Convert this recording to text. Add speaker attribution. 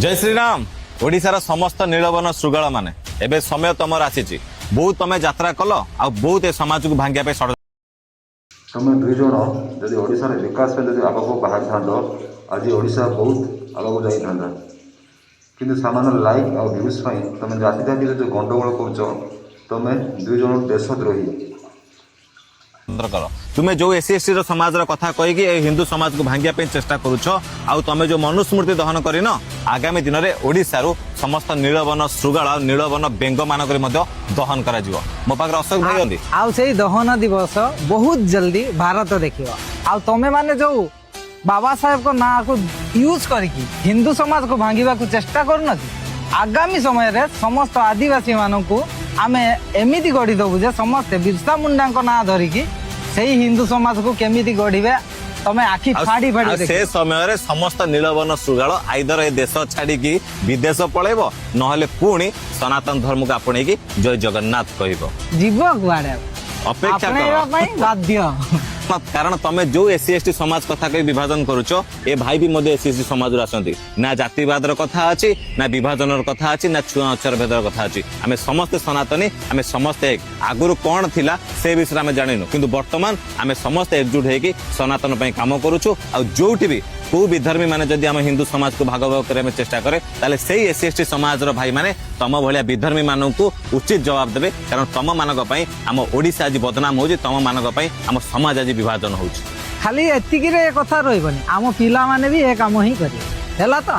Speaker 1: ଜୟ ଶ୍ରୀରାମ। ଓଡ଼ିଶାର ସମସ୍ତ ନୀଳବନ ଶୃଗାଳ ମାନେ, ଏବେ ସମୟ ତମର ଆସିଛି। ବହୁତ ତମେ ଯାତ୍ରା କଲ ଆଉ ବହୁତ ଏ ସମାଜକୁ ଭାଙ୍ଗିବା ପାଇଁ ଷଡ଼ଯନ୍ତ୍ର
Speaker 2: ତମେ ଦୁଇ ଜଣ ଯଦି ଓଡ଼ିଶାର ବିକାଶ ପାଇଁ ଯଦି ଆଗକୁ ବାହାରିଥାନ୍ତ, ଆଜି ଓଡ଼ିଶା ବହୁତ ଆଗକୁ ଯାଇଥାନ୍ତା। କିନ୍ତୁ ସାମାନ୍ୟ ଲାଇକ୍ ଆଉ ଭ୍ୟୁଜ୍ ପାଇଁ ତମେ ଜାତି ଜାତିରେ ଯେଉଁ ଗଣ୍ଡଗୋଳ କରୁଛ, ତମେ ଦୁଇ ଜଣ ଦେଶଦ୍ରୋହୀ।
Speaker 1: କର। ତୁମେ ଯୋଉ ଏସସି ଏସଟି ର ସମାଜର କଥା କହିକି ଏ ହିନ୍ଦୁ ସମାଜକୁ ଭାଙ୍ଗିବା ପାଇଁ ଚେଷ୍ଟା କରୁଛ ଆଉ ତମେ ଯୋଉ ମନୁସ୍ମୃତି ଦହନ କରିନ, ଆଗାମୀ ଦିନରେ ଓଡ଼ିଶାରୁ ସମସ୍ତ ନୀଳବନ ଶୃଗାଳ ଆଉ ନୀଳବନ ବେଙ୍ଗ ମାନଙ୍କରେ ମଧ୍ୟ ଦହନ କରାଯିବ। ମୋ ପାଖରେ ଅଶୋକ ଭାଇ ଅଛନ୍ତି।
Speaker 3: ଆଉ ସେଇ ଦହନ ଦିବସ ବହୁତ ଜଲ୍ଦି ଭାରତ ଦେଖିବ। ଆଉ ତମେ ମାନେ ଯୋଉ ବାବା ସାହେବଙ୍କ ନାଁକୁ ୟୁଜ କରିକି ହିନ୍ଦୁ ସମାଜକୁ ଭାଙ୍ଗିବାକୁ ଚେଷ୍ଟା କରୁନ କି, ଆଗାମୀ ସମୟରେ ସମସ୍ତ ଆଦିବାସୀ ମାନଙ୍କୁ ଆମେ ଏମିତି ଗଢି ଦବୁ ଯେ ସମସ୍ତେ ବିର୍ସା ମୁଣ୍ଡାଙ୍କ ନାଁ ଧରିକି ସେଇ ହିନ୍ଦୁ ସମାଜକୁ କେମିତି ଗଢିବେ, ତମେ ଆଖି
Speaker 1: ଆଉ
Speaker 3: ଫାଡି ଫାଡି
Speaker 1: ଆଉ ସେ
Speaker 3: ଦେଖିବ।
Speaker 1: ସମୟରେ ସମସ୍ତ ନୀଳବନ ଶୃଗାଳ ଆଇଦର ଏ ଦେଶ ଛାଡିକି ବିଦେଶ ପଳେଇବ, ନହେଲେ ପୁଣି ସନାତନ ଧର୍ମକୁ ଆପଣେଇକି ଜୟ ଜଗନ୍ନାଥ କହିବ।
Speaker 3: ଯିବ କୁଆଡେ?
Speaker 1: ଅପେକ୍ଷା କର।
Speaker 3: ଆପଣେଇବା ପାଇଁ ବାଧ୍ୟ।
Speaker 1: କାରଣ ତମେ ଯୋଉ ଏସସି ଏସଟି ସମାଜ କଥା କହି ବିଭାଜନ କରୁଛ, ଏ ଭାଇ ବି ମଧ୍ୟ ଏସସି ଏସଟି ସମାଜରୁ ଆସନ୍ତି। ନା ଜାତିବାଦର କଥା ଅଛି, ନା ବିଭାଜନର କଥା ଅଛି, ନା ଛୁଆଁ ଅଛୁଆଁର ଭେଦର କଥା ଅଛି। ଆମେ ସମସ୍ତେ ସନାତନୀ, ଆମେ ସମସ୍ତେ ଏକ। ଆଗରୁ କଣ ଥିଲା ସେ ବିଷୟରେ ଆମେ ଜାଣିନୁ, କିନ୍ତୁ ବର୍ତ୍ତମାନ ଆମେ ସମସ୍ତେ ଏକଜୁଟ ହେଇକି ସନାତନ ପାଇଁ କାମ କରୁଛୁ। ଆଉ ଯୋଉଠି ବି କୋଉ ବିଧର୍ମୀ ମାନେ ଯଦି ଆମ ହିନ୍ଦୁ ସମାଜକୁ ଭାଗ ଭାଗ କରିବା ପାଇଁ ଚେଷ୍ଟା କରେ, ତାହେଲେ ସେଇ ଏସସି ଏସଟି ସମାଜର ଭାଇମାନେ ତମ ଭଳିଆ ବିଧର୍ମୀ ମାନଙ୍କୁ ଉଚିତ ଜବାବ ଦେବେ। କାରଣ ତମ ମାନଙ୍କ ପାଇଁ ଆମ ଓଡ଼ିଶା ଆଜି ବଦନାମ ହଉଛି, ତମ ମାନଙ୍କ ପାଇଁ ଆମ ସମାଜ ଆଜି ବିଭାଜନ ହଉଛି।
Speaker 3: ଖାଲି ଏତିକିରେ ଏ କଥା ରହିବନି, ଆମ ପିଲାମାନେ ବି ଏ କାମ ହିଁ କରିବେ। ହେଲା ତ?